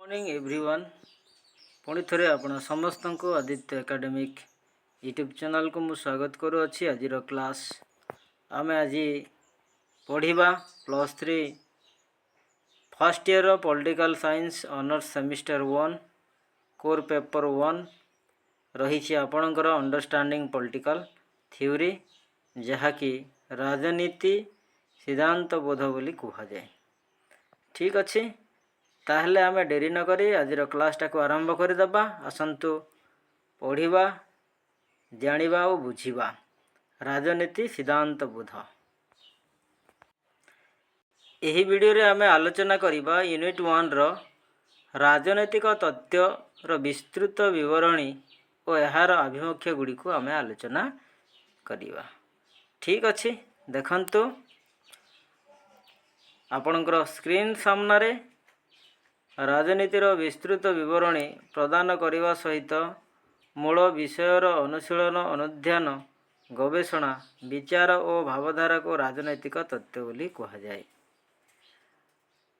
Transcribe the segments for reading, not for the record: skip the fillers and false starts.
Morning everyone. ପୁଣି ଥରେ ଆପଣ ସମସ୍ତଙ୍କୁ ଆଦିତ୍ୟ ଏକାଡେମିକ୍ ୟୁଟ୍ୟୁବ୍ ଚ୍ୟାନେଲ୍କୁ ମୁଁ ସ୍ୱାଗତ କରୁଅଛି। ଆଜିର କ୍ଲାସ୍ ଆମେ ଆଜି ପଢ଼ିବା +3 first year Political Science Honours Semester 1, core paper 1 ରହିଛି ଆପଣଙ୍କର ଅଣ୍ଡରଷ୍ଟାଣ୍ଡିଂ ପଲିଟିକାଲ୍ ଥିଓରି, ଯାହାକି ରାଜନୀତି ସିଦ୍ଧାନ୍ତ ବୋଧ ବୋଲି କୁହାଯାଏ। ଠିକ୍ ଅଛି, ତାହେଲେ ଆମେ ଡେରି ନକରି ଆଜିର କ୍ଲାସ୍ଟାକୁ ଆରମ୍ଭ କରିଦେବା। ଆସନ୍ତୁ ପଢ଼ିବା, ଜାଣିବା ଓ ବୁଝିବା ରାଜନୀତି ସିଦ୍ଧାନ୍ତ ବୋଧ। ଏହି ଭିଡ଼ିଓରେ ଆମେ ଆଲୋଚନା କରିବା ୟୁନିଟ୍ 1ର ରାଜନୈତିକ ତତ୍ତ୍ୱର ବିସ୍ତୃତ ବିବରଣୀ ଓ ଏହାର ଆଭିମୁଖ୍ୟ ଗୁଡ଼ିକୁ ଆମେ ଆଲୋଚନା କରିବା। ଠିକ୍ ଅଛି, ଦେଖନ୍ତୁ ଆପଣଙ୍କର ସ୍କ୍ରିନ୍ ସାମ୍ନାରେ। ରାଜନୀତିର ବିସ୍ତୃତ ବିବରଣୀ ପ୍ରଦାନ କରିବା ସହିତ ମୂଳ ବିଷୟର ଅନୁଶୀଳନ, ଅନୁଧ୍ୟାନ, ଗବେଷଣା, ବିଚାର ଓ ଭାବଧାରାକୁ ରାଜନୈତିକ ତତ୍ତ୍ୱ ବୋଲି କୁହାଯାଏ।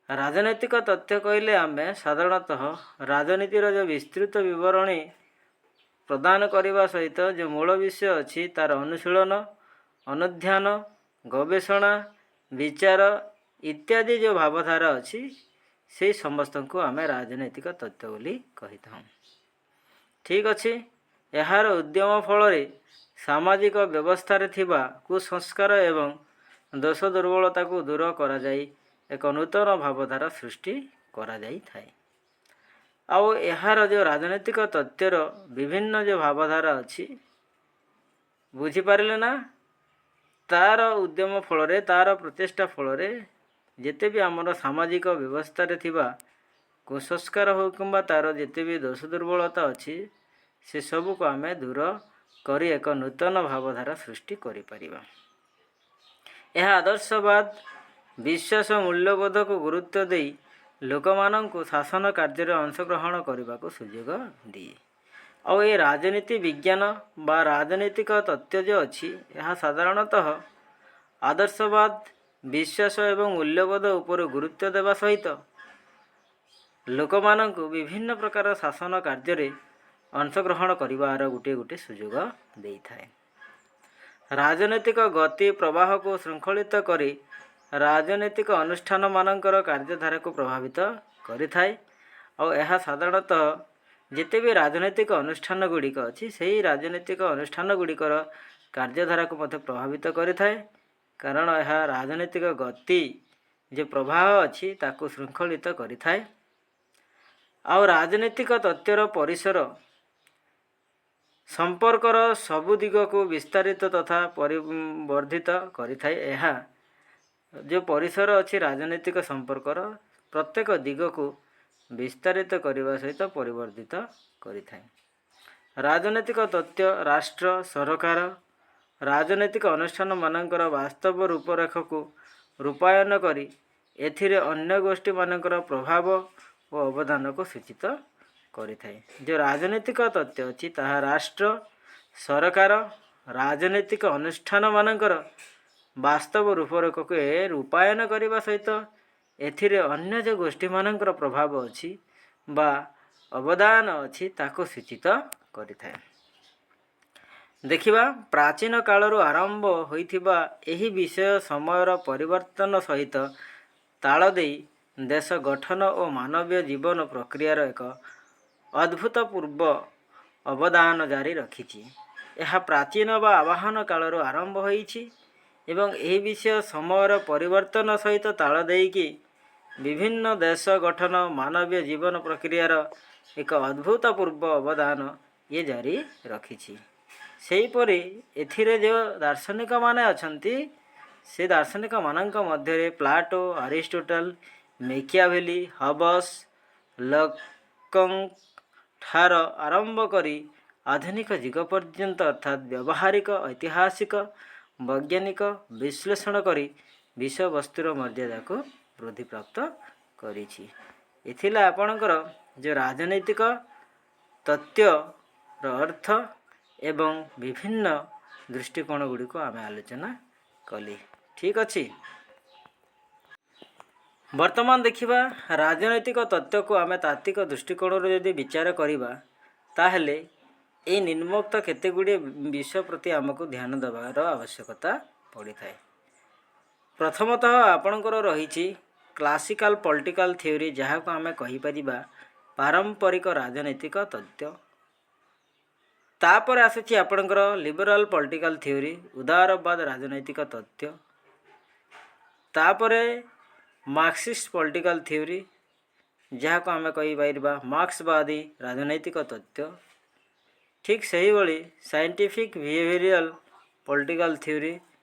ରାଜନୈତିକ ତଥ୍ୟ କହିଲେ ଆମେ ସାଧାରଣତଃ ରାଜନୀତିର ଯେଉଁ ବିସ୍ତୃତ ବିବରଣୀ ପ୍ରଦାନ କରିବା ସହିତ ଯେଉଁ ମୂଳ ବିଷୟ ଅଛି, ତାର ଅନୁଶୀଳନ, ଅନୁଧ୍ୟାନ, ଗବେଷଣା, ବିଚାର ଇତ୍ୟାଦି ଯେଉଁ ଭାବଧାରା ଅଛି, ସେଇ ସମସ୍ତଙ୍କୁ ଆମେ ରାଜନୈତିକ ତତ୍ତ୍ୱ ବୋଲି କହିଥାଉ। ଠିକ୍ ଅଛି, ଏହାର ଉଦ୍ୟମ ଫଳରେ ସାମାଜିକ ବ୍ୟବସ୍ଥାରେ ଥିବା କୁସଂସ୍କାର ଏବଂ ଦୋଷ ଦୁର୍ବଳତାକୁ ଦୂର କରାଯାଇ ଏକ ନୂତନ ଭାବଧାରା ସୃଷ୍ଟି କରାଯାଇଥାଏ। ଆଉ ଏହାର ଯେଉଁ ରାଜନୈତିକ ତତ୍ତ୍ୱର ବିଭିନ୍ନ ଯେଉଁ ଭାବଧାରା ଅଛି, ବୁଝିପାରିଲେ ନା? ତାର ଉଦ୍ୟମ ଫଳରେ, ତାର ପ୍ରଚେଷ୍ଟା ଫଳରେ ଯେତେ ବି ଆମର ସାମାଜିକ ବ୍ୟବସ୍ଥାରେ ଥିବା କୁସଂସ୍କାର ହେଉ କିମ୍ବା ତାର ଯେତେ ବି ଦୋଷ ଦୁର୍ବଳତା ଅଛି, ସେସବୁକୁ ଆମେ ଦୂର କରି ଏକ ନୂତନ ଭାବଧାରା ସୃଷ୍ଟି କରିପାରିବା। ଏହା ଆଦର୍ଶବାଦ, ବିଶ୍ୱାସ, ମୂଲ୍ୟବୋଧକୁ ଗୁରୁତ୍ୱ ଦେଇ ଲୋକମାନଙ୍କୁ ଶାସନ କାର୍ଯ୍ୟରେ ଅଂଶଗ୍ରହଣ କରିବାକୁ ସୁଯୋଗ ଦିଏ। ଆଉ ଏ ରାଜନୀତି ବିଜ୍ଞାନ ବା ରାଜନୈତିକ ତତ୍ତ୍ୱ ଯେଉଁ ଅଛି, ଏହା ସାଧାରଣତଃ ଆଦର୍ଶବାଦ, ବିଶ୍ୱାସ ଏବଂ ମୂଲ୍ୟବୋଧ ଉପରେ ଗୁରୁତ୍ୱ ଦେବା ସହିତ ଲୋକମାନଙ୍କୁ ବିଭିନ୍ନ ପ୍ରକାର ଶାସନ କାର୍ଯ୍ୟରେ ଅଂଶଗ୍ରହଣ କରିବାର ଗୋଟିଏ ଗୋଟିଏ ସୁଯୋଗ ଦେଇଥାଏ। ରାଜନୈତିକ ଗତି ପ୍ରବାହକୁ ଶୃଙ୍ଖଳିତ କରି ରାଜନୈତିକ ଅନୁଷ୍ଠାନମାନଙ୍କର କାର୍ଯ୍ୟଧାରାକୁ ପ୍ରଭାବିତ କରିଥାଏ। ଆଉ ଏହା ସାଧାରଣତଃ ଯେତେ ବି ରାଜନୈତିକ ଅନୁଷ୍ଠାନ ଗୁଡ଼ିକ ଅଛି, ସେହି ରାଜନୈତିକ ଅନୁଷ୍ଠାନ ଗୁଡ଼ିକର କାର୍ଯ୍ୟଧାରାକୁ ମଧ୍ୟ ପ୍ରଭାବିତ କରିଥାଏ, କାରଣ ଏହା ରାଜନୈତିକ ଗତି ଯେ ପ୍ରବାହ ଅଛି, ତାକୁ ଶୃଙ୍ଖଳିତ କରିଥାଏ। ଆଉ ରାଜନୈତିକ ତତ୍ତ୍ୱର ପରିସର ସମ୍ପର୍କର ସବୁ ଦିଗକୁ ବିସ୍ତାରିତ ତଥା ପରିବର୍ଦ୍ଧିତ କରିଥାଏ। ଏହା ଯେଉଁ ପରିସର ଅଛି, ରାଜନୈତିକ ସମ୍ପର୍କର ପ୍ରତ୍ୟେକ ଦିଗକୁ ବିସ୍ତାରିତ କରିବା ସହିତ ପରିବର୍ଦ୍ଧିତ କରିଥାଏ। ରାଜନୈତିକ ତତ୍ତ୍ୱ ରାଷ୍ଟ୍ର, ସରକାର, ରାଜନୈତିକ ଅନୁଷ୍ଠାନମାନଙ୍କର ବାସ୍ତବ ରୂପରେଖକୁ ରୂପାୟନ କରି ଏଥିରେ ଅନ୍ୟ ଗୋଷ୍ଠୀମାନଙ୍କର ପ୍ରଭାବ ଓ ଅବଦାନକୁ ସୂଚିତ କରିଥାଏ। ଯେଉଁ ରାଜନୈତିକ ତତ୍ତ୍ୱ ଅଛି, ତାହା ରାଷ୍ଟ୍ର, ସରକାର, ରାଜନୈତିକ ଅନୁଷ୍ଠାନମାନଙ୍କର ବାସ୍ତବ ରୂପରେଖକୁ ଏ ରୂପାୟନ କରିବା ସହିତ ଏଥିରେ ଅନ୍ୟ ଯେଉଁ ଗୋଷ୍ଠୀମାନଙ୍କର ପ୍ରଭାବ ଅଛି ବା ଅବଦାନ ଅଛି, ତାକୁ ସୂଚିତ କରିଥାଏ। ଦେଖିବା, ପ୍ରାଚୀନ କାଳରୁ ଆରମ୍ଭ ହୋଇଥିବା ଏହି ବିଷୟ ସମୟର ପରିବର୍ତ୍ତନ ସହିତ ତାଳ ଦେଇ ଦେଶ ଗଠନ ଓ ମାନବୀୟ ଜୀବନ ପ୍ରକ୍ରିୟାର ଏକ ଅଦ୍ଭୁତପୂର୍ବ ଅବଦାନ ଜାରି ରଖିଛି। ଏହା ପ୍ରାଚୀନ ବା ଆବାହନ କାଳରୁ ଆରମ୍ଭ ହୋଇଛି ଏବଂ ଏହି ବିଷୟ ସମୟର ପରିବର୍ତ୍ତନ ସହିତ ତାଳ ଦେଇକି ବିଭିନ୍ନ ଦେଶ ଗଠନ, ମାନବୀୟ ଜୀବନ ପ୍ରକ୍ରିୟାର ଏକ ଅଦ୍ଭୁତପୂର୍ବ ଅବଦାନ ଇଏ ଜାରି ରଖିଛି। ସେହିପରି ଏଥିରେ ଯେଉଁ ଦାର୍ଶନିକମାନେ ଅଛନ୍ତି, ସେ ଦାର୍ଶନିକମାନଙ୍କ ମଧ୍ୟରେ ପ୍ଲାଟୋ, ଆରିଷ୍ଟୋଟଲ, ମେକିଆଭେଲି, ହବସ୍, ଲକଙ୍କ ଠାରୁ ଆରମ୍ଭ କରି ଆଧୁନିକ ଯୁଗ ପର୍ଯ୍ୟନ୍ତ, ଅର୍ଥାତ୍ ବ୍ୟବହାରିକ, ଐତିହାସିକ, ବୈଜ୍ଞାନିକ ବିଶ୍ଳେଷଣ କରି ବିଷୟବସ୍ତୁର ମର୍ଯ୍ୟାଦାକୁ ବୃଦ୍ଧିପ୍ରାପ୍ତ କରିଛି। ଏ ଥିଲା ଆପଣଙ୍କର ଯେଉଁ ରାଜନୈତିକ ତତ୍ତ୍ୱର ଅର୍ଥ ଏବଂ ବିଭିନ୍ନ ଦୃଷ୍ଟିକୋଣ ଗୁଡ଼ିକୁ ଆମେ ଆଲୋଚନା କଲି। ଠିକ୍ ଅଛି, ବର୍ତ୍ତମାନ ଦେଖିବା, ରାଜନୈତିକ ତତ୍ତ୍ୱକୁ ଆମେ ତାତ୍ତ୍ୱିକ ଦୃଷ୍ଟିକୋଣରୁ ଯଦି ବିଚାର କରିବା, ତାହେଲେ ଏଇ ନିମ୍ନୋକ୍ତ କେତେ ଗୁଡ଼ିଏ ବିଷୟ ପ୍ରତି ଆମକୁ ଧ୍ୟାନ ଦେବାର ଆବଶ୍ୟକତା ପଡ଼ିଥାଏ। ପ୍ରଥମତଃ ଆପଣଙ୍କର ରହିଛି କ୍ଲାସିକାଲ ପଲିଟିକାଲ ଥିଓରି, ଯାହାକୁ ଆମେ କହିପାରିବା ପାରମ୍ପରିକ ରାଜନୈତିକ ତତ୍ତ୍ୱ। ତାପରେ ଆସୁଛି ଆପଣଙ୍କର ଲିବରାଲ ପଲିଟିକାଲ ଥିଓରି, ଉଦାରବାଦ ରାଜନୈତିକ ତତ୍ତ୍ୱ। ତାପରେ ମାର୍କ୍ସିଷ୍ଟ ପଲିଟିକାଲ ଥିଓରି, ଯାହାକୁ ଆମେ କହିପାରିବା ମାର୍କ୍ସବାଦୀ ରାଜନୈତିକ ତତ୍ତ୍ୱ। ଠିକ୍ ସେହିଭଳି ସାଇଣ୍ଟିଫିକ୍ ବିହେଭିଅରାଲ ପଲିଟିକାଲ ଥିଓରି,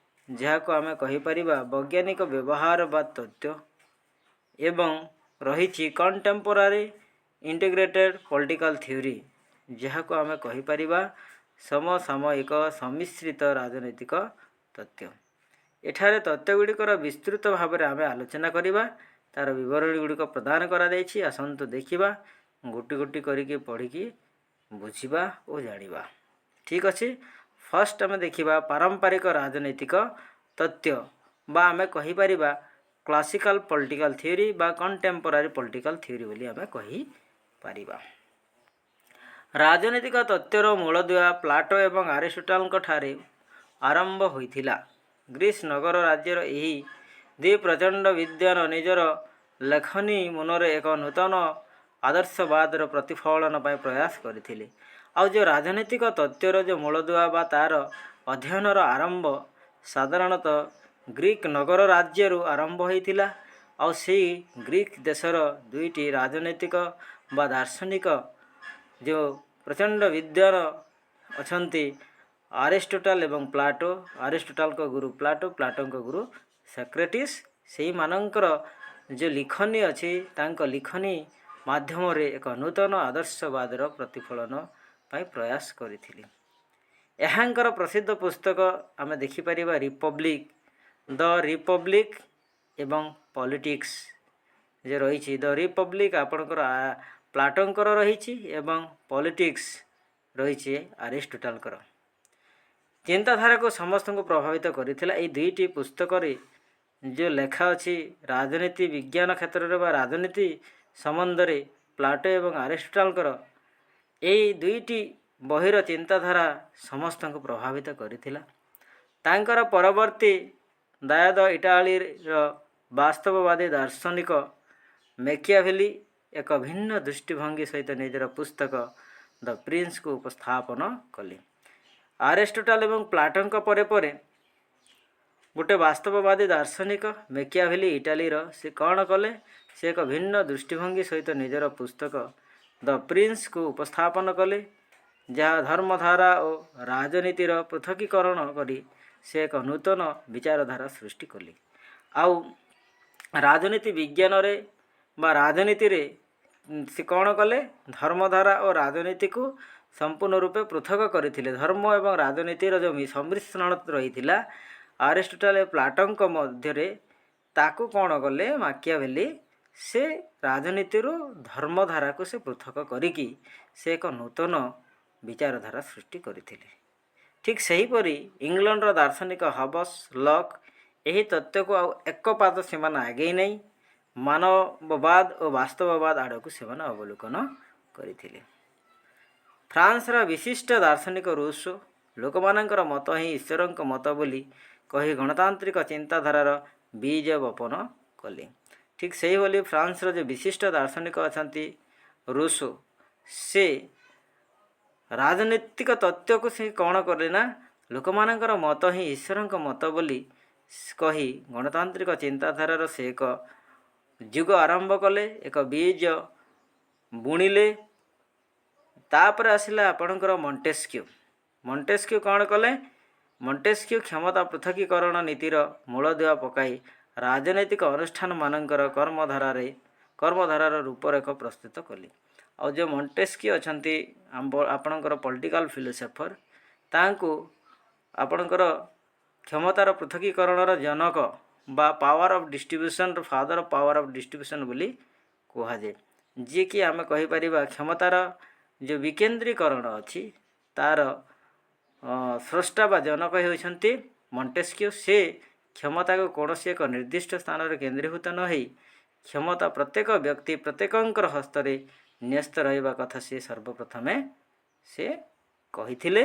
ଯାହାକୁ ଆମେ କହିପାରିବା ବୈଜ୍ଞାନିକ ବ୍ୟବହାରବାଦ ତତ୍ତ୍ୱ ଏବଂ ରହିଛି କଣ୍ଟେମ୍ପୋରାରୀ ଇଣ୍ଟିଗ୍ରେଟେଡ୍ ପଲିଟିକାଲ ଥିଓରି, ଯାହାକୁ ଆମେ କହିପାରିବା ସମସାମୟିକ ସମ୍ମିଶ୍ରିତ ରାଜନୈତିକ ତତ୍ତ୍ୱ। ଏଠାରେ ତତ୍ତ୍ୱ ଗୁଡ଼ିକର ବିସ୍ତୃତ ଭାବରେ ଆମେ ଆଲୋଚନା କରିବା। ତା'ର ବିବରଣୀ ଗୁଡ଼ିକ ପ୍ରଦାନ କରାଯାଇଛି। ଆସନ୍ତୁ ଦେଖିବା, ଗୋଟି ଗୋଟି କରିକି ପଢ଼ିକି ବୁଝିବା ଓ ଜାଣିବା। ଠିକ୍ ଅଛି। ଫାର୍ଷ୍ଟ ଆମେ ଦେଖିବା ପାରମ୍ପରିକ ରାଜନୈତିକ ତତ୍ତ୍ୱ ବା ଆମେ କହିପାରିବା କ୍ଲାସିକାଲ ପଲିଟିକାଲ ଥିଓରି ବା କଣ୍ଟେମ୍ପୋରାରୀ ପଲିଟିକାଲ ଥିଓରି ବୋଲି ଆମେ କହିପାରିବା। ରାଜନୈତିକ ତତ୍ତ୍ୱର ମୂଳଦୁଆ ପ୍ଲାଟୋ ଏବଂ ଆରିଷ୍ଟୋଟଲଙ୍କ ଠାରେ ଆରମ୍ଭ ହୋଇଥିଲା। ଗ୍ରୀସ୍ ନଗର ରାଜ୍ୟର ଏହି ଦୁଇ ପ୍ରଚଣ୍ଡ ବିଦ୍ୱାନ ନିଜର ଲେଖନୀ ମୁନରେ ଏକ ନୂତନ ଆଦର୍ଶବାଦର ପ୍ରତିଫଳନ ପାଇଁ ପ୍ରୟାସ କରିଥିଲେ। ଆଉ ଯେଉଁ ରାଜନୈତିକ ତତ୍ତ୍ୱର ଯେଉଁ ମୂଳଦୁଆ ବା ତା'ର ଅଧ୍ୟୟନର ଆରମ୍ଭ ସାଧାରଣତଃ ଗ୍ରୀକ୍ ନଗର ରାଜ୍ୟରୁ ଆରମ୍ଭ ହୋଇଥିଲା। ଆଉ ସେଇ ଗ୍ରୀକ୍ ଦେଶର ଦୁଇଟି ରାଜନୈତିକ ବା ଦାର୍ଶନିକ ଯେଉଁ ପ୍ରଚଣ୍ଡ ବିଦ୍ୱାନ ଅଛନ୍ତି, ଆରିଷ୍ଟୋଟାଲ ଏବଂ ପ୍ଲାଟୋ, ଆରିଷ୍ଟୋଟାଲଙ୍କ ଗୁରୁ ପ୍ଲାଟୋ, ପ୍ଲାଟୋଙ୍କ ଗୁରୁ ସକ୍ରେଟିସ୍, ସେଇମାନଙ୍କର ଯେଉଁ ଲିଖନୀ ଅଛି, ତାଙ୍କ ଲିଖନୀ ମାଧ୍ୟମରେ ଏକ ନୂତନ ଆଦର୍ଶବାଦର ପ୍ରତିଫଳନ ପାଇଁ ପ୍ରୟାସ କରିଥିଲେ। ଏହାଙ୍କର ପ୍ରସିଦ୍ଧ ପୁସ୍ତକ ଆମେ ଦେଖିପାରିବା ରିପବ୍ଲିକ୍, ଦ ରିପବ୍ଲିକ୍ ଏବଂ ପଲିଟିକ୍ସ ଯେ ରହିଛି। ଦ ରିପବ୍ଲିକ୍ ଆପଣଙ୍କର ପ୍ଲାଟୋଙ୍କର ରହିଛି ଏବଂ ପଲିଟିକ୍ସ ରହିଛି ଆରିଷ୍ଟୋଟାଲଙ୍କର। ଚିନ୍ତାଧାରାକୁ ସମସ୍ତଙ୍କୁ ପ୍ରଭାବିତ କରିଥିଲା। ଏଇ ଦୁଇଟି ପୁସ୍ତକରେ ଯେଉଁ ଲେଖା ଅଛି ରାଜନୀତି ବିଜ୍ଞାନ କ୍ଷେତ୍ରରେ ବା ରାଜନୀତି ସମ୍ବନ୍ଧରେ, ପ୍ଲାଟୋ ଏବଂ ଆରିଷ୍ଟୋଟାଲଙ୍କର ଏଇ ଦୁଇଟି ବହିର ଚିନ୍ତାଧାରା ସମସ୍ତଙ୍କୁ ପ୍ରଭାବିତ କରିଥିଲା। ତାଙ୍କର ପରବର୍ତ୍ତୀ ଦାୟାଦ ଇଟାଲୀର ବାସ୍ତବବାଦୀ ଦାର୍ଶନିକ ମେକିଆଭେଲି ଏକ ଭିନ୍ନ ଦୃଷ୍ଟିଭଙ୍ଗୀ ସହିତ ନିଜର ପୁସ୍ତକ ଦ ପ୍ରିନ୍ସକୁ ଉପସ୍ଥାପନ କଲେ। ଆରିଷ୍ଟୋଟାଲ ଏବଂ ପ୍ଲାଟୋଙ୍କ ପରେ ପରେ ଗୋଟେ ବାସ୍ତବବାଦୀ ଦାର୍ଶନିକ ମେକିଆଭେଲି ଇଟାଲୀର, ସେ କ'ଣ କଲେ? ସେ ଏକ ଭିନ୍ନ ଦୃଷ୍ଟିଭଙ୍ଗୀ ସହିତ ନିଜର ପୁସ୍ତକ ଦ ପ୍ରିନ୍ସକୁ ଉପସ୍ଥାପନ କଲେ, ଯାହା ଧର୍ମଧାରା ଓ ରାଜନୀତିର ପୃଥକୀକରଣ କରି ସେ ଏକ ନୂତନ ବିଚାରଧାରା ସୃଷ୍ଟି କଲେ। ଆଉ ରାଜନୀତି ବିଜ୍ଞାନରେ ବା ରାଜନୀତିରେ ସେ କ'ଣ କଲେ? ଧର୍ମଧାରା ଓ ରାଜନୀତିକୁ ସମ୍ପୂର୍ଣ୍ଣ ରୂପେ ପୃଥକ କରିଥିଲେ। ଧର୍ମ ଏବଂ ରାଜନୀତିର ଯେଉଁ ସମ୍ମିଶ୍ରଣ ରହିଥିଲା ଆରିଷ୍ଟୋଟାଲ ପ୍ଲାଟୋଙ୍କ ମଧ୍ୟରେ, ତାକୁ କ'ଣ କଲେ ମାକିଆଭେଲି? ସେ ରାଜନୀତିରୁ ଧର୍ମଧାରାକୁ ସେ ପୃଥକ କରିକି ସେ ଏକ ନୂତନ ବିଚାରଧାରା ସୃଷ୍ଟି କରିଥିଲେ। ଠିକ୍ ସେହିପରି ଇଂଲଣ୍ଡର ଦାର୍ଶନିକ ହବସ୍, ଲକ୍ ଏହି ତତ୍ତ୍ୱକୁ ଆଉ ଏକ ପାଦ ସେମାନେ ଆଗେଇ ନେଇ ମାନବବାଦ ଓ ବାସ୍ତବବାଦ ଆଡ଼କୁ ସେମାନେ ଅବଲୋକନ କରିଥିଲେ। ଫ୍ରାନ୍ସର ବିଶିଷ୍ଟ ଦାର୍ଶନିକ ରୁଷୋ ଲୋକମାନଙ୍କର ମତ ହିଁ ଈଶ୍ୱରଙ୍କ ମତ ବୋଲି କହି ଗଣତାନ୍ତ୍ରିକ ଚିନ୍ତାଧାରାର ବୀଜ ବପନ କଲେ। ଠିକ୍ ସେହିଭଳି ଫ୍ରାନ୍ସର ଯେଉଁ ବିଶିଷ୍ଟ ଦାର୍ଶନିକ ଅଛନ୍ତି ରୁଷୋ, ସେ ରାଜନୈତିକ ତତ୍ତ୍ୱକୁ ସେ କ'ଣ କଲେ ନା ଲୋକମାନଙ୍କର ମତ ହିଁ ଈଶ୍ୱରଙ୍କ ମତ ବୋଲି କହି ଗଣତାନ୍ତ୍ରିକ ଚିନ୍ତାଧାରାର ସେ ଏକ ଯୁଗ ଆରମ୍ଭ କଲେ, ଏକ ବୀଜ ବୁଣିଲେ। ତାପରେ ଆସିଲା ଆପଣଙ୍କର ମଣ୍ଟେସ୍କ୍ୟୁ। ମଣ୍ଟେସ୍କ୍ୟୁ କ'ଣ କଲେ? ମଣ୍ଟେସ୍କ୍ୟୁ କ୍ଷମତା ପୃଥକୀକରଣ ନୀତିର ମୂଳଦୁଆ ପକାଇ ରାଜନୈତିକ ଅନୁଷ୍ଠାନମାନଙ୍କର କର୍ମଧାରାର ରୂପରେଖ ପ୍ରସ୍ତୁତ କଲେ। ଆଉ ଯେଉଁ ମଣ୍ଟେସ୍କ୍ୟୁ ଅଛନ୍ତି ଆପଣଙ୍କର ପଲିଟିକାଲ ଫିଲୋସଫର, ତାଙ୍କୁ ଆପଣଙ୍କର କ୍ଷମତାର ପୃଥକୀକରଣର ଜନକ ବା power of distribution, father of power of distribution ବୋଲି କୁହାଯାଏ। ଯିଏକି ଆମେ କହିପାରିବା କ୍ଷମତାର ଯେଉଁ ବିକେନ୍ଦ୍ରୀକରଣ ଅଛି, ତା'ର ସ୍ରଷ୍ଟା ବା ଜନକ ହେଉଛନ୍ତି ମଣ୍ଟେସ୍କ୍ୟୁ। ସେ କ୍ଷମତାକୁ କୌଣସି ଏକ ନିର୍ଦ୍ଦିଷ୍ଟ ସ୍ଥାନରେ କେନ୍ଦ୍ରୀଭୂତ ନ ହେଇ କ୍ଷମତା ପ୍ରତ୍ୟେକ ବ୍ୟକ୍ତି ପ୍ରତ୍ୟେକଙ୍କର ହସ୍ତରେ ନ୍ୟସ୍ତ ରହିବା କଥା ସେ ସର୍ବପ୍ରଥମେ ସେ କହିଥିଲେ।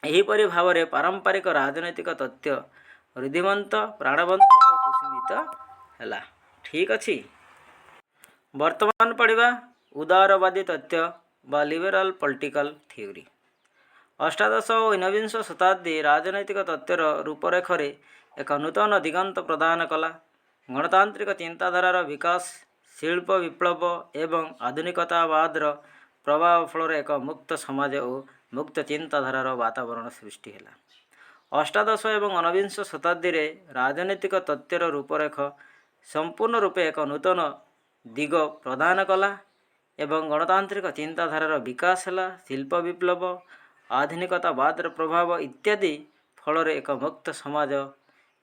ଏହିପରି ଭାବରେ ପାରମ୍ପରିକ ରାଜନୈତିକ ତତ୍ତ୍ୱ ଋଦ୍ଧିମନ୍ତ, ପ୍ରାଣବନ୍ତ ଓ କୁସୁମିତ ହେଲା। ଠିକ୍ ଅଛି, ବର୍ତ୍ତମାନ ପଢ଼ିବା ଉଦାରବାଦୀ ତତ୍ତ୍ୱ ବା ଲିବେରାଲ ପଲିଟିକାଲ ଥିଓରି। ଅଷ୍ଟାଦଶ ଓ ଊନବିଂଶ ଶତାବ୍ଦୀ ରାଜନୈତିକ ତତ୍ତ୍ୱର ରୂପରେଖରେ ଏକ ନୂତନ ଦିଗନ୍ତ ପ୍ରଦାନ କଲା। ଗଣତାନ୍ତ୍ରିକ ଚିନ୍ତାଧାରାର ବିକାଶ, ଶିଳ୍ପ ବିପ୍ଳବ ଏବଂ ଆଧୁନିକତାବାଦର ପ୍ରଭାବ ଫଳରେ ଏକ ମୁକ୍ତ ସମାଜ ଓ ମୁକ୍ତ ଚିନ୍ତାଧାରାର ବାତାବରଣ ସୃଷ୍ଟି ହେଲା। ଅଷ୍ଟାଦଶ ଏବଂ ଊନବିଂଶ ଶତାବ୍ଦୀରେ ରାଜନୈତିକ ତତ୍ତ୍ୱର ରୂପରେଖ ସମ୍ପୂର୍ଣ୍ଣ ରୂପେ ଏକ ନୂତନ ଦିଗ ପ୍ରଦାନ କଲା ଏବଂ ଗଣତାନ୍ତ୍ରିକ ଚିନ୍ତାଧାରାର ବିକାଶ ହେଲା। ଶିଳ୍ପ ବିପ୍ଳବ, ଆଧୁନିକତାବାଦର ପ୍ରଭାବ ଇତ୍ୟାଦି ଫଳରେ ଏକ ମୁକ୍ତ ସମାଜ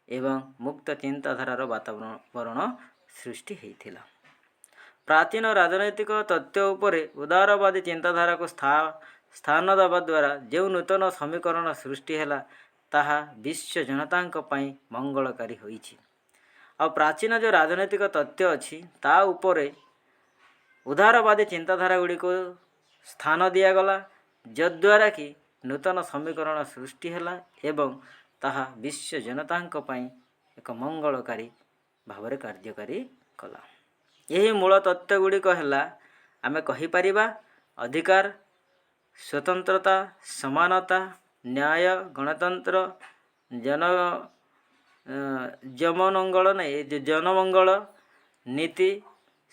ଏବଂ ମୁକ୍ତ ଚିନ୍ତାଧାରାର ବାତାବରଣ ସୃଷ୍ଟି ହେଇଥିଲା। ପ୍ରାଚୀନ ରାଜନୈତିକ ତତ୍ତ୍ୱ ଉପରେ ଉଦାରବାଦୀ ଚିନ୍ତାଧାରାକୁ ସ୍ଥାନ ଦେବା ଦ୍ୱାରା ଯେଉଁ ନୂତନ ସମୀକରଣ ସୃଷ୍ଟି ହେଲା, ତାହା ବିଶ୍ୱ ଜନତାଙ୍କ ପାଇଁ ମଙ୍ଗଳକାରୀ ହୋଇଛି। ଆଉ ପ୍ରାଚୀନ ଯେଉଁ ରାଜନୈତିକ ତତ୍ତ୍ୱ ଅଛି, ତା ଉପରେ ଉଦାରବାଦୀ ଚିନ୍ତାଧାରା ଗୁଡ଼ିକୁ ସ୍ଥାନ ଦିଆଗଲା, ଯଦ୍ୱାରା କି ନୂତନ ସମୀକରଣ ସୃଷ୍ଟି ହେଲା ଏବଂ ତାହା ବିଶ୍ୱ ଜନତାଙ୍କ ପାଇଁ ଏକ ମଙ୍ଗଳକାରୀ ଭାବରେ କାର୍ଯ୍ୟକାରୀ କଲା। ଏହି ମୂଳ ତତ୍ତ୍ୱ ଗୁଡ଼ିକ ହେଲା, ଆମେ କହିପାରିବା, ଅଧିକାର, ସ୍ୱତନ୍ତ୍ରତା, ସମାନତା, ନ୍ୟାୟ, ଗଣତନ୍ତ୍ର, ଜମନଙ୍ଗଳ ନାଇଁ, ଜନମଙ୍ଗଳ ନୀତି,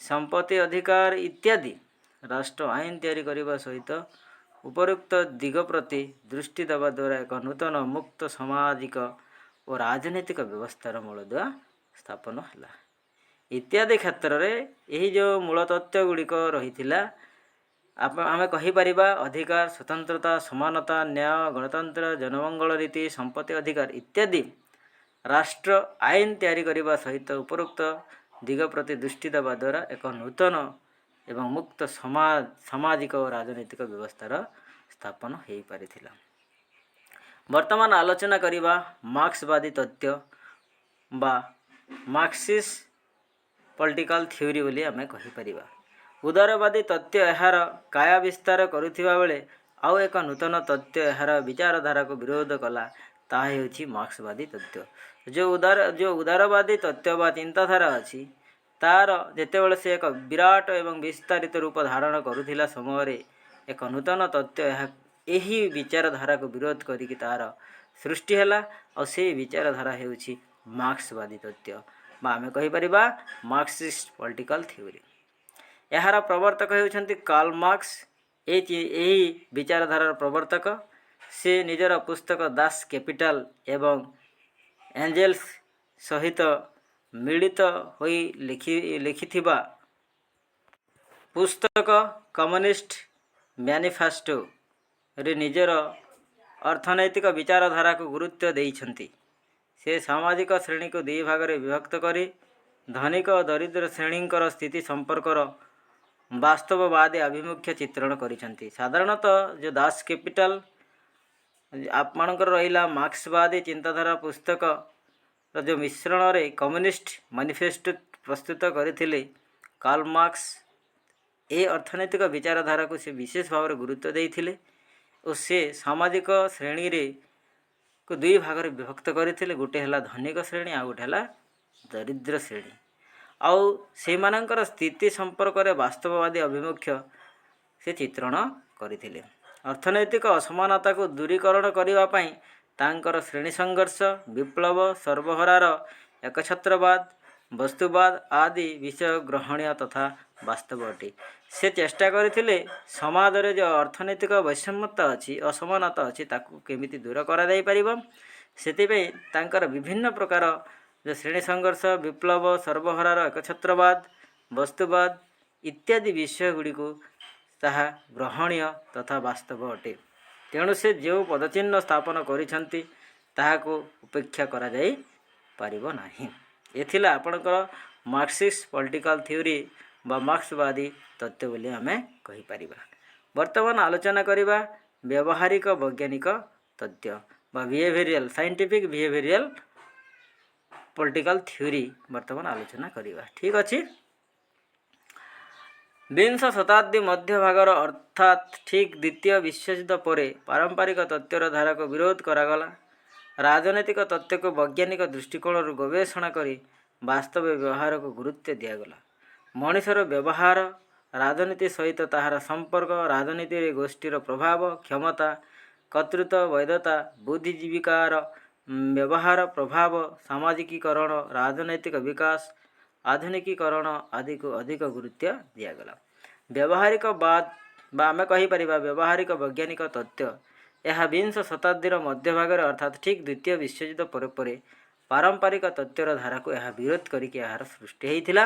ସମ୍ପତ୍ତି ଅଧିକାର ଇତ୍ୟାଦି। ରାଷ୍ଟ୍ର ଆଇନ ତିଆରି କରିବା ସହିତ ଉପରୋକ୍ତ ଦିଗ ପ୍ରତି ଦୃଷ୍ଟି ଦେବା ଦ୍ୱାରା ଏକ ନୂତନ ମୁକ୍ତ ସାମାଜିକ ଓ ରାଜନୈତିକ ବ୍ୟବସ୍ଥାର ମୂଳଦୁଆ ସ୍ଥାପନ ହେଲା। ଇତ୍ୟାଦି କ୍ଷେତ୍ରରେ ଏହି ଯେଉଁ ମୂଳ ତତ୍ତ୍ୱ ଗୁଡ଼ିକ ରହିଥିଲା, ଆମେ କହିପାରିବା, ଅଧିକାର, ସ୍ୱତନ୍ତ୍ରତା, ସମାନତା, ନ୍ୟାୟ, ଗଣତନ୍ତ୍ର, ଜନମଙ୍ଗଳ ନୀତି, ସମ୍ପତ୍ତି ଅଧିକାର ଇତ୍ୟାଦି। ରାଷ୍ଟ୍ର ଆଇନ ତିଆରି କରିବା ସହିତ ଉପରୋକ୍ତ ଦିଗ ପ୍ରତି ଦୃଷ୍ଟି ଦେବା ଦ୍ୱାରା ଏକ ନୂତନ ଏବଂ ମୁକ୍ତ ସାମାଜିକ ଓ ରାଜନୈତିକ ବ୍ୟବସ୍ଥାର ସ୍ଥାପନ ହୋଇପାରିଥିଲା। ବର୍ତ୍ତମାନ ଆଲୋଚନା କରିବା ମାର୍କ୍ସବାଦୀ ତତ୍ତ୍ୱ ବା ମାର୍କ୍ସିଷ୍ଟ ପଲିଟିକାଲ ଥିଓରି ବୋଲି ଆମେ କହିପାରିବା। ଉଦାରବାଦୀ ତତ୍ତ୍ୱ ଏହାର କାୟା ବିସ୍ତାର କରୁଥିବା ବେଳେ ଆଉ ଏକ ନୂତନ ତତ୍ତ୍ୱ ଏହାର ବିଚାରଧାରାକୁ ବିରୋଧ କଲା। ତାହା ହେଉଛି ମାର୍କ୍ସବାଦୀ ତତ୍ତ୍ୱ। ଯେଉଁ ଉଦାରବାଦୀ ତତ୍ତ୍ୱ ବା ଚିନ୍ତାଧାରା ଅଛି, ତାର ଯେତେବେଳେ ସେ ଏକ ବିରାଟ ଏବଂ ବିସ୍ତାରିତ ରୂପ ଧାରଣ କରୁଥିଲା ସମୟରେ ଏକ ନୂତନ ତତ୍ତ୍ୱ ଏହା ଏହି ବିଚାରଧାରାକୁ ବିରୋଧ କରିକି ତାର ସୃଷ୍ଟି ହେଲା। ଆଉ ସେଇ ବିଚାରଧାରା ହେଉଛି ମାର୍କ୍ସବାଦୀ ତତ୍ତ୍ୱ ବା ଆମେ କହିପାରିବା ମାର୍କ୍ସିଷ୍ଟ ପଲିଟିକାଲ ଥିଓରି। ଏହାର ପ୍ରବର୍ତ୍ତକ ହେଉଛନ୍ତି କାର୍ଲ ମାର୍କ୍ସ। ଏହି ବିଚାରଧାରାର ପ୍ରବର୍ତ୍ତକ। ସେ ନିଜର ପୁସ୍ତକ ଦାସ କ୍ୟାପିଟାଲ ଏବଂ ଏଞ୍ଜେଲ୍ସ ସହିତ ମିଳିତ ହୋଇ ଲେଖିଥିବା ପୁସ୍ତକ କମ୍ୟୁନିଷ୍ଟ ମ୍ୟାନିଫେଷ୍ଟୋରେ ନିଜର ଅର୍ଥନୈତିକ ବିଚାରଧାରାକୁ ଗୁରୁତ୍ୱ ଦେଇଛନ୍ତି। ସେ ସାମାଜିକ ଶ୍ରେଣୀକୁ ଦୁଇ ଭାଗରେ ବିଭକ୍ତ କରି ଧନିକ ଓ ଦରିଦ୍ର ଶ୍ରେଣୀଙ୍କର ସ୍ଥିତି ସମ୍ପର୍କର ବାସ୍ତବବାଦୀ ଆଭିମୁଖ୍ୟ ଚିତ୍ରଣ କରିଛନ୍ତି। ସାଧାରଣତଃ ଯେଉଁ ଦାସ କ୍ୟାପିଟାଲ ଆପଣଙ୍କର ରହିଲା, ମାର୍କ୍ସବାଦୀ ଚିନ୍ତାଧାରା ପୁସ୍ତକର ଯେଉଁ ମିଶ୍ରଣରେ କମ୍ୟୁନିଷ୍ଟ ମ୍ୟାନିଫେଷ୍ଟୋ ପ୍ରସ୍ତୁତ କରିଥିଲେ କାର୍ଲ ମାର୍କ୍ସ, ଏ ଅର୍ଥନୈତିକ ବିଚାରଧାରାକୁ ସେ ବିଶେଷ ଭାବରେ ଗୁରୁତ୍ୱ ଦେଇଥିଲେ ଓ ସେ ସାମାଜିକ ଶ୍ରେଣୀରେ କୁ ଦୁଇ ଭାଗରେ ବିଭକ୍ତ କରିଥିଲେ। ଗୋଟେ ହେଲା ଧନିକ ଶ୍ରେଣୀ, ଆଉ ଗୋଟେ ହେଲା ଦରିଦ୍ର ଶ୍ରେଣୀ। ଆଉ ସେଇମାନଙ୍କର ସ୍ଥିତି ସମ୍ପର୍କରେ ବାସ୍ତବବାଦୀ ଆଭିମୁଖ୍ୟ ସେ ଚିତ୍ରଣ କରିଥିଲେ। ଅର୍ଥନୈତିକ ଅସମାନତାକୁ ଦୂରୀକରଣ କରିବା ପାଇଁ ତାଙ୍କର ଶ୍ରେଣୀ ସଂଘର୍ଷ, ବିପ୍ଳବ, ସର୍ବହରାର ଏକଛତ୍ରବାଦ, ବସ୍ତୁବାଦ ଆଦି ବିଷୟ ଗ୍ରହଣୀୟ ତଥା ବାସ୍ତବ ଅଟେ। ସେ ଚେଷ୍ଟା କରିଥିଲେ ସମାଜରେ ଯେଉଁ ଅର୍ଥନୈତିକ ବୈଷମ୍ୟତା ଅଛି, ଅସମାନତା ଅଛି, ତାକୁ କେମିତି ଦୂର କରାଯାଇପାରିବ। ସେଥିପାଇଁ ତାଙ୍କର ବିଭିନ୍ନ ପ୍ରକାର ଯେଉଁ ଶ୍ରେଣୀ ସଂଘର୍ଷ, ବିପ୍ଳବ, ସର୍ବହରାର ଏକଛତ୍ରବାଦ, ବସ୍ତୁବାଦ ଇତ୍ୟାଦି ବିଷୟ ଗୁଡ଼ିକୁ ତାହା ଗ୍ରହଣୀୟ ତଥା ବାସ୍ତବ ଅଟେ। ତେଣୁ ସେ ଯେଉଁ ପଦଚିହ୍ନ ସ୍ଥାପନ କରିଛନ୍ତି, ତାହାକୁ ଉପେକ୍ଷା କରାଯାଇ ପାରିବ ନାହିଁ। ଏ ଥିଲା ଆପଣଙ୍କର ମାର୍କ୍ସିଷ୍ଟ ପଲିଟିକାଲ ଥିଓରି ବା ମାର୍କ୍ସବାଦୀ ତତ୍ତ୍ୱ ବୋଲି ଆମେ କହିପାରିବା। ବର୍ତ୍ତମାନ ଆଲୋଚନା କରିବା ବ୍ୟବହାରିକ ବୈଜ୍ଞାନିକ ତତ୍ତ୍ୱ ବା ବିହେଭିରିଆଲ ସାଇଣ୍ଟିଫିକ୍ ବିହେଭିରିଆଲ ପଲିଟିକାଲ୍ ଥିଓରି ବର୍ତ୍ତମାନ ଆଲୋଚନା କରିବା। ଠିକ୍ ଅଛି। ବିଂଶ ଶତାବ୍ଦୀ ମଧ୍ୟଭାଗର, ଅର୍ଥାତ୍ ଠିକ୍ ଦ୍ୱିତୀୟ ବିଶ୍ୱଯୁଦ୍ଧ ପରେ ପାରମ୍ପରିକ ତତ୍ତ୍ୱର ଧାରାକୁ ବିରୋଧ କରାଗଲା। ରାଜନୈତିକ ତତ୍ତ୍ୱକୁ ବୈଜ୍ଞାନିକ ଦୃଷ୍ଟିକୋଣରୁ ଗବେଷଣା କରି ବାସ୍ତବ ବ୍ୟବହାରକୁ ଗୁରୁତ୍ୱ ଦିଆଗଲା। ମଣିଷର ବ୍ୟବହାର, ରାଜନୀତି ସହିତ ତାହାର ସମ୍ପର୍କ, ରାଜନୀତିରେ ଗୋଷ୍ଠୀର ପ୍ରଭାବ, କ୍ଷମତା, କର୍ତ୍ତୃତ୍ୱ, ବୈଧତା, ବୁଦ୍ଧିଜୀବିକାର ବ୍ୟବହାର, ପ୍ରଭାବ, ସାମାଜିକୀକରଣ, ରାଜନୈତିକ ବିକାଶ, ଆଧୁନିକୀକରଣ ଆଦିକୁ ଅଧିକ ଗୁରୁତ୍ୱ ଦିଆଗଲା। ବ୍ୟବହାରିକବାଦ ବା ଆମେ କହିପାରିବା ବ୍ୟବହାରିକ ବୈଜ୍ଞାନିକ ତତ୍ତ୍ୱ, ଏହା ବିଂଶ ଶତାବ୍ଦୀର ମଧ୍ୟଭାଗରେ, ଅର୍ଥାତ୍ ଠିକ୍ ଦ୍ୱିତୀୟ ବିଶ୍ୱଯୁଦ୍ଧ ପରେ ପରେ ପାରମ୍ପରିକ ତତ୍ତ୍ୱର ଧାରାକୁ ଏହା ବିରୋଧ କରିକି ଏହାର ସୃଷ୍ଟି ହେଇଥିଲା।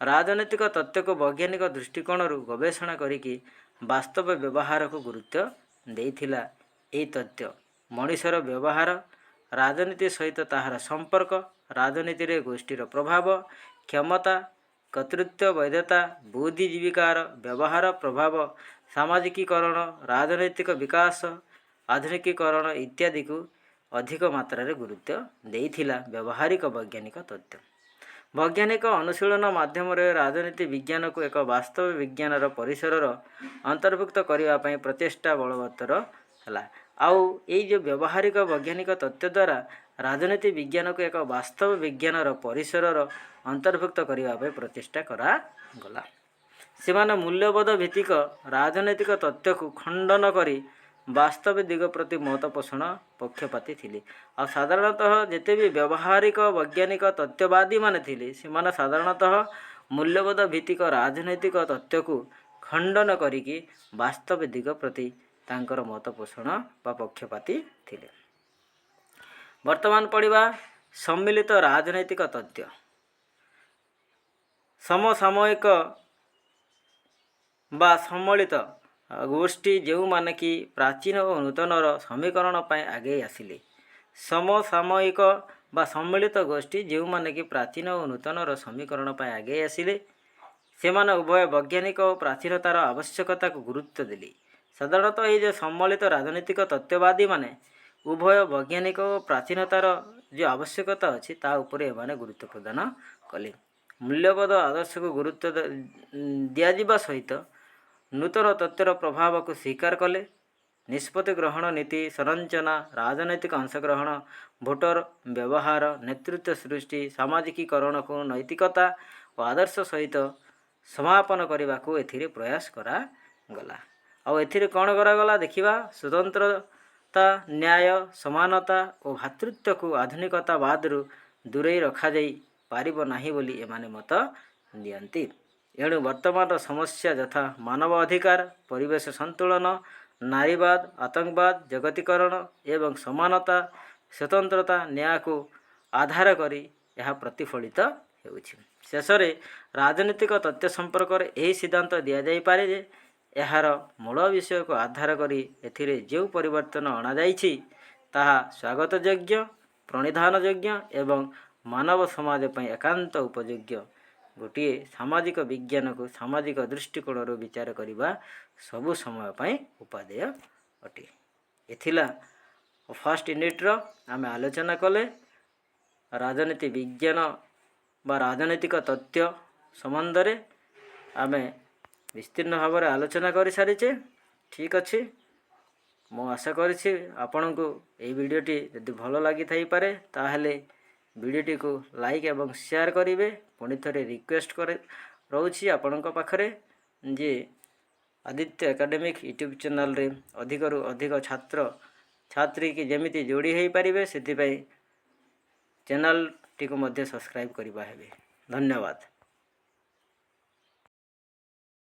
ରାଜନୈତିକ ତତ୍ତ୍ୱକୁ ବୈଜ୍ଞାନିକ ଦୃଷ୍ଟିକୋଣରୁ ଗବେଷଣା କରିକି ବାସ୍ତବ ବ୍ୟବହାରକୁ ଗୁରୁତ୍ୱ ଦେଇଥିଲା। ଏହି ତତ୍ତ୍ୱ ମଣିଷର ବ୍ୟବହାର, ରାଜନୀତି ସହିତ ତାହାର ସମ୍ପର୍କ, ରାଜନୀତିରେ ଗୋଷ୍ଠୀର ପ୍ରଭାବ, କ୍ଷମତା, କର୍ତ୍ତୃତ୍ୱ, ବୈଧତା, ବୁଦ୍ଧିଜୀବିକାର ବ୍ୟବହାର, ପ୍ରଭାବ, ସାମାଜିକୀକରଣ, ରାଜନୈତିକ ବିକାଶ, ଆଧୁନିକୀକରଣ ଇତ୍ୟାଦିକୁ ଅଧିକ ମାତ୍ରାରେ ଗୁରୁତ୍ୱ ଦେଇଥିଲା ବ୍ୟବହାରିକ ବୈଜ୍ଞାନିକ ତତ୍ତ୍ୱ। ବୈଜ୍ଞାନିକ ଅନୁଶୀଳନ ମାଧ୍ୟମରେ ରାଜନୀତି ବିଜ୍ଞାନକୁ ଏକ ବାସ୍ତବ ବିଜ୍ଞାନର ପରିସରର ଅନ୍ତର୍ଭୁକ୍ତ କରିବା ପାଇଁ ପ୍ରଚେଷ୍ଟା ବଳବତ୍ତର ହେଲା। ଆଉ ଏଇ ଯେଉଁ ବ୍ୟବହାରିକ ବୈଜ୍ଞାନିକ ତତ୍ତ୍ୱ ଦ୍ୱାରା ରାଜନୀତି ବିଜ୍ଞାନକୁ ଏକ ବାସ୍ତବ ବିଜ୍ଞାନର ପରିସରର ଅନ୍ତର୍ଭୁକ୍ତ କରିବା ପାଇଁ ପ୍ରଚେଷ୍ଟା କରାଗଲା। ସେମାନେ ମୂଲ୍ୟବୋଧ ଭିତ୍ତିକ ରାଜନୈତିକ ତତ୍ତ୍ୱକୁ ଖଣ୍ଡନ କରି ବାସ୍ତବ ଦିଗ ପ୍ରତି ମତ ପୋଷଣ ପକ୍ଷପାତୀ ଥିଲେ। ଆଉ ସାଧାରଣତଃ ଯେତେ ବି ବ୍ୟବହାରିକ ବୈଜ୍ଞାନିକ ତତ୍ତ୍ୱବାଦୀମାନେ ଥିଲେ, ସେମାନେ ସାଧାରଣତଃ ମୂଲ୍ୟବୋଧ ଭିତ୍ତିକ ରାଜନୈତିକ ତତ୍ତ୍ୱକୁ ଖଣ୍ଡନ କରିକି ବାସ୍ତବ ଦିଗ ପ୍ରତି ତାଙ୍କର ମତ ପୋଷଣ ବା ପକ୍ଷପାତୀ ଥିଲେ। ବର୍ତ୍ତମାନ ପଢ଼ିବା ସମ୍ମିଳିତ ରାଜନୈତିକ ତତ୍ତ୍ୱ। ସମସାମୟିକ ବା ସମ୍ମିଳିତ ଗୋଷ୍ଠୀ, ଯେଉଁମାନେ କି ପ୍ରାଚୀନ ଓ ନୂତନର ସମୀକରଣ ପାଇଁ ଆଗେଇ ଆସିଲେ। ସମସାମୟିକ ବା ସମ୍ମିଳିତ ଗୋଷ୍ଠୀ, ଯେଉଁମାନେ କି ପ୍ରାଚୀନ ଓ ନୂତନର ସମୀକରଣ ପାଇଁ ଆଗେଇ ଆସିଲେ, ସେମାନେ ଉଭୟ ବୈଜ୍ଞାନିକ ଓ ପ୍ରାଚୀନତାର ଆବଶ୍ୟକତାକୁ ଗୁରୁତ୍ୱ ଦେଲେ। ସାଧାରଣତଃ ଏଇ ଯେଉଁ ସମ୍ମିଳିତ ରାଜନୈତିକ ତତ୍ତ୍ୱବାଦୀମାନେ ଉଭୟ ବୈଜ୍ଞାନିକ ଓ ପ୍ରାଚୀନତାର ଯେଉଁ ଆବଶ୍ୟକତା ଅଛି, ତା ଉପରେ ଏମାନେ ଗୁରୁତ୍ୱ ପ୍ରଦାନ କଲେ। ମୂଲ୍ୟବୋଧ ଆଦର୍ଶକୁ ଗୁରୁତ୍ୱ ଦିଆଯିବା ସହିତ ନୂତନ ତତ୍ତ୍ୱର ପ୍ରଭାବକୁ ସ୍ୱୀକାର କଲେ। ନିଷ୍ପତ୍ତି ଗ୍ରହଣ, ନୀତି ସଂରଚନା, ରାଜନୈତିକ ଅଂଶଗ୍ରହଣ, ଭୋଟର ବ୍ୟବହାର, ନେତୃତ୍ୱ ସୃଷ୍ଟି, ସାମାଜିକୀକରଣକୁ ନୈତିକତା ଓ ଆଦର୍ଶ ସହିତ ସମାପନ କରିବାକୁ ଏଥିରେ ପ୍ରୟାସ କରାଗଲା। ଆଉ ଏଥିରେ କ'ଣ କରାଗଲା ଦେଖିବା। ସ୍ୱତନ୍ତ୍ରତା, ନ୍ୟାୟ, ସମାନତା ଓ ଭ୍ରାତୃତ୍ୱକୁ ଆଧୁନିକତାବାଦରୁ ଦୂରେଇ ରଖାଯାଇ ପାରିବ ନାହିଁ ବୋଲି ଏମାନେ ମତ ଦିଅନ୍ତି। ଏଣୁ ବର୍ତ୍ତମାନର ସମସ୍ୟା ଯଥା ମାନବ ଅଧିକାର, ପରିବେଶ ସନ୍ତୁଳନ, ନାରୀବାଦ, ଆତଙ୍କବାଦ, ଜଗତୀକରଣ ଏବଂ ସମାନତା, ସ୍ୱତନ୍ତ୍ରତା, ନ୍ୟାୟକୁ ଆଧାର କରି ଏହା ପ୍ରତିଫଳିତ ହେଉଛି। ଶେଷରେ ରାଜନୈତିକ ତତ୍ତ୍ୱ ସମ୍ପର୍କରେ ଏହି ସିଦ୍ଧାନ୍ତ ଦିଆଯାଇପାରେ ଯେ ଏହାର ମୂଳ ବିଷୟକୁ ଆଧାର କରି ଏଥିରେ ଯେଉଁ ପରିବର୍ତ୍ତନ ଅଣାଯାଇଛି, ତାହା ସ୍ୱାଗତଯୋଗ୍ୟ, ପ୍ରଣିଧାନଯୋଗ୍ୟ ଏବଂ ମାନବ ସମାଜ ପାଇଁ ଏକାନ୍ତ ଉପଯୋଗ୍ୟ। ଗୋଟିଏ ସାମାଜିକ ବିଜ୍ଞାନକୁ ସାମାଜିକ ଦୃଷ୍ଟିକୋଣରୁ ବିଚାର କରିବା ସବୁ ସମୟ ପାଇଁ ଉପାଦେୟ ଅଟେ। ଏ ଥିଲା ଫାର୍ଷ୍ଟ ୟୁନିଟ୍ର ଆମେ ଆଲୋଚନା କଲେ ରାଜନୀତି ବିଜ୍ଞାନ ବା ରାଜନୈତିକ ତତ୍ତ୍ୱ ସମ୍ବନ୍ଧରେ ଆମେ ବିସ୍ତୀର୍ଣ୍ଣ ଭାବରେ ଆଲୋଚନା କରିସାରିଛେ। ଠିକ୍ ଅଛି। ମୁଁ ଆଶା କରିଛି ଆପଣଙ୍କୁ ଏଇ ଭିଡ଼ିଓଟି ଯଦି ଭଲ ଲାଗିଥାଇପାରେ, ତାହେଲେ ଭିଡ଼ିଓଟିକୁ ଲାଇକ୍ ଏବଂ ସେୟାର କରିବେ। ପୁଣି ଥରେ ରିକ୍ୱେଷ୍ଟ କରେ ରହୁଛି ଆପଣଙ୍କ ପାଖରେ ଯେ ଆଦିତ୍ୟ ଏକାଡେମିକ୍ ୟୁଟ୍ୟୁବ୍ ଚ୍ୟାନେଲ୍ରେ ଅଧିକରୁ ଅଧିକ ଛାତ୍ର ଛାତ୍ରୀ କି ଯେମିତି ଯୋଡ଼ି ହୋଇପାରିବେ, ସେଥିପାଇଁ ଚ୍ୟାନେଲ୍ଟିକୁ ମଧ୍ୟ ସବସ୍କ୍ରାଇବ୍ କରିବା ହେବେ। ଧନ୍ୟବାଦ।